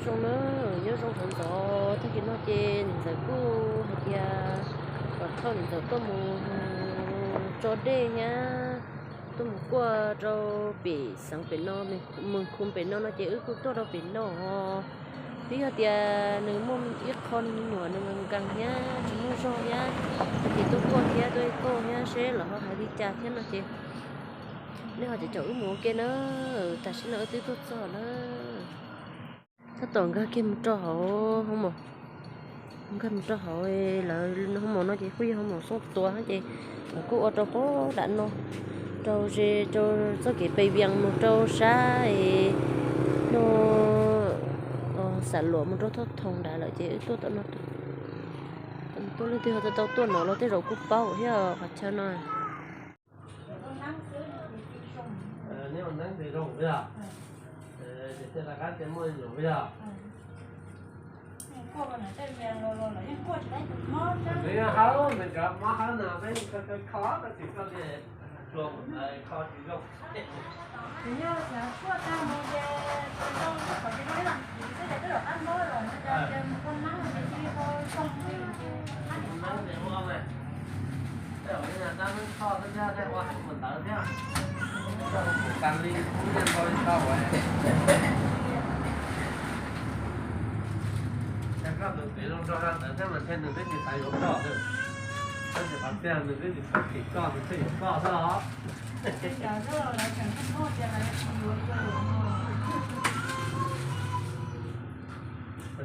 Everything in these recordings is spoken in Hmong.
Zoo na, nyob zoo ntxov ntxov tag kis no ces niam ntxawm kuj hais tias kom thauj niam ntxawm tuaj mus tso dej thiab tuaj mus kuaj rau pem xeev pem no, Mws Khus pem no no ces wb kuj tuaj rau pem no. Twb yog tias nws muaj ib qho me nyuam nws nkees nkees thiab tsis muaj zog thiab, ces tuaj kuaj thiab tuaj kuaj thiab seb lawv ho hais li cas thiab no ces nej ho caum caum wb mus ua ke na. Tam sim no wb twb tuaj txog lawm. Tab tom nkag kiag mus rau hauv hoob mos, nkag mus rau hauv lawv hoob mos no ces kuj yog hoob mos xoob tuav ces lawv kuj ua rau pem dam no, rau ze rau txoj kev pes vias mus rau sab no, xam luam mus rau thoj thoom nrad lawm ces wb tuaj tom no. Tuaj leej twg ho tau tau tuaj no los tej zaum kuj paub thiab qhov chaw no. Koj tus txiv zoo nraug zaj ntawd thiab mas ntshe nws twb tsis xav yuav koj, tab sis qhov tiag nws twb tsis xav khim koj, nws thiaj yuav koj xwb os.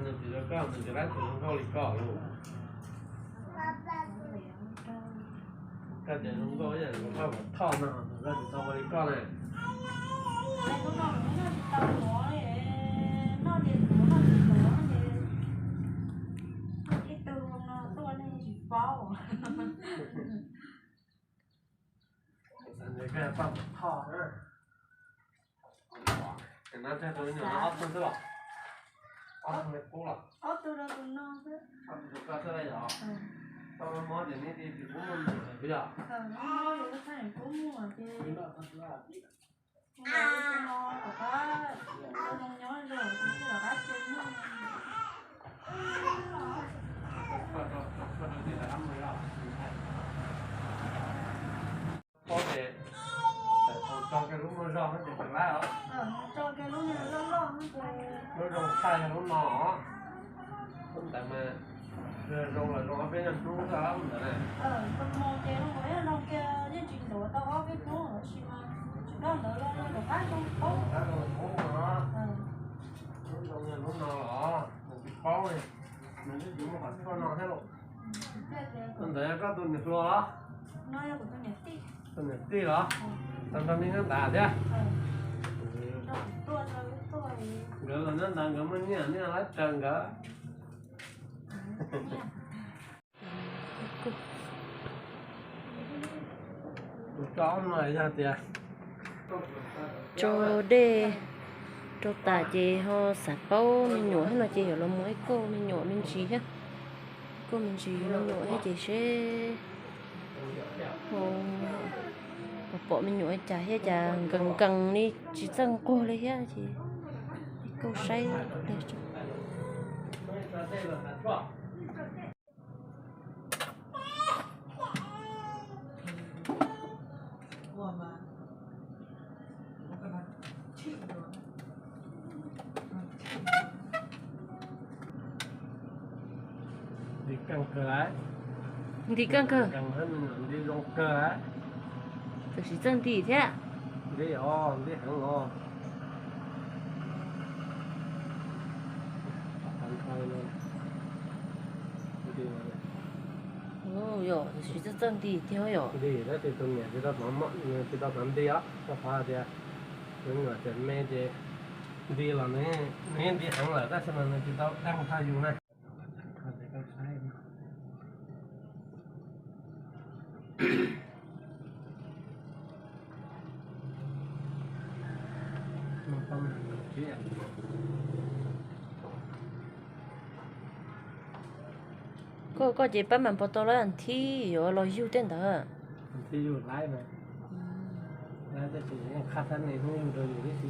Nws tsis yuav koj, nws tsis laib tus zoo nkauj li koj lauj. Koj ces zoo nkauj ib yam li koj Vam Thoj no, koj tsis tau ua li koj na. Koj yog poj Vam Thoj na. Ces no tseg tus me nyuam no ob tug xwb los? Ob tug li qub los? Ob tug rau tus no xwb. Ob tug rau koj xwb los yog? Koj mob mob ces neb tsis pub muaj me nyuam lawm puas yog? Mob ces kuv txhaj pub muaj ces tus no rov qab zoo nyob zoo, kuv tsis rov qab cia muaj. Paub ces tso kiag lub muaj zog no ces tsis laib os. Lub zoo tshaj yog lub no os. Lub ntawd mas zoo los zoo ob peb nyuag hnub xwb lub ntawd na. Lub zoo yog lub no los nws tsis paub li, nws twb tsis muaj qhov tshuaj no thiab lauj. Tus ntawd yog koj tus niam hluas los? Tus niam tij los? Tau nrog nej nyob ntawd thiab? Nkawd los nyob ntawd nkawd muaj nyiaj, nej laib raws nkawd. Tus tso no yog tias tso dej rau tas ces ho xav paub me nyuam thiab no ces yuav los mus ib kauj me nyuam me ntsis thiab. Kauj me ntsis me nyuam thiab ces seb pom pom me nyuam cas thiab cas nkees nkees li tsis txawj nquag li thiab ces kauj saib. Nti keej kawg, nti keej kawg, nti zoo kawg, tab sis txawj nti thiab. Nti os, nti heev os. Yog, tab sis txawj txawj nti thiab yom. Nti tab sis tus niam tsis tau hnov, tsis tau hnov nti os, rau qhov hais tias tus me nyuam tseem me ces nti los nws yeej nti heev lawm tab sis mas nws tsis tau deeg txog yus na. Koj, koj ces pab mam pov tau lawm nthib yuav los yug tej ntawd. Nthib yug laib na. Laib tab sis qhab sab ne hnub yug rau yus tib si.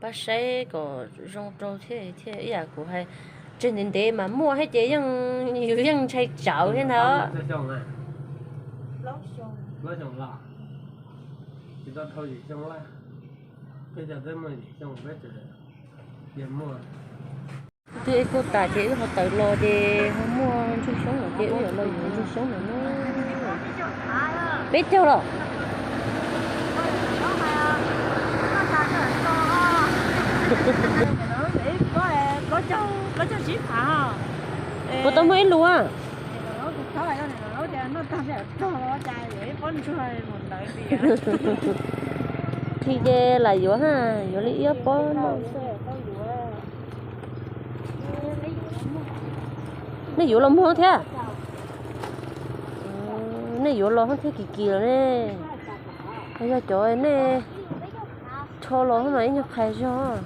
Pab saib kom zoo rau thiab thiab ib yam kuv hais, tseg ntev ntev mas muaj thiab ces yeej yus yeej ntshai tsawv thiab ntag. Twb ej kuj tas ces wb ho tawm los ces ho muaj ntsuj xyoob lawm ces wb yuav los yuav ntsuj xyoob lawm na. Peb caug los? Puas tau muaj ib lus a? Khi ces lam yuav ha, yuav li ib pob no. Nej yuav los muag thiab? Nej yuav los thiab kis kis los ne? Yog cov nej rho los mas ib nyuag qhas zog.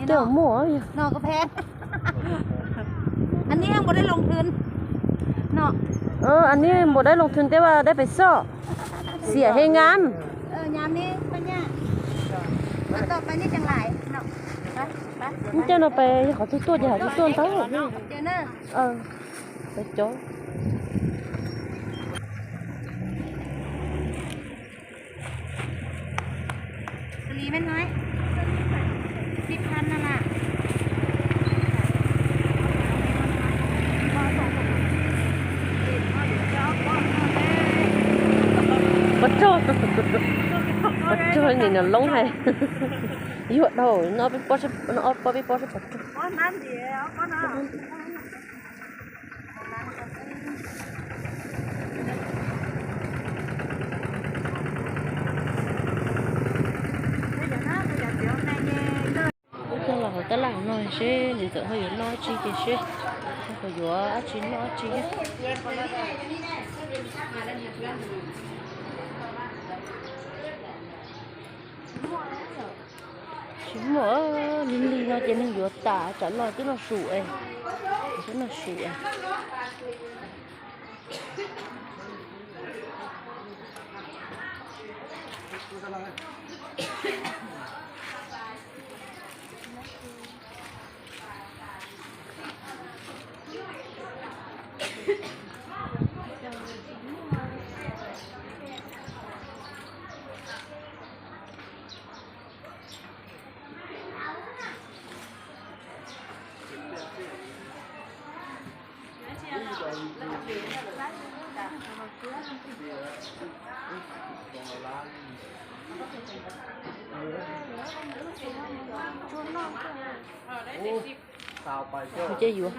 Tej muaj. Anib npaum dab loo thwv tej vaj dab pem xoj, xiam heev ngam. Coj no pais yog qhov twg tuaj ces qhov twg tuaj ntau. Pais cov. Pov rog, pov rog nim no loob hais. Yuav dhau no, ob peb pob sab pov rog. Wb coj los hauv tab laj no seb nws txawm ho yuav noj dab tsi ces seb ho yuav dab tsi noj dab tsi. Tsis muaj, lig lig no ces neeg yuav tas, tsam no twb noj su es, twb noj su es. Ces yuav.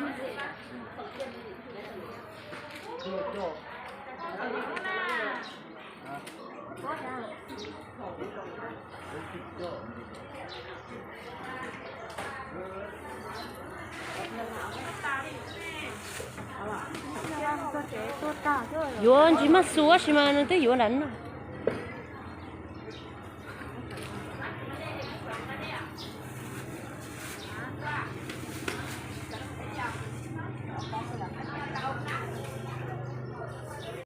Yuav ntsis maj xus tab sis mas nws twb yuav nram no.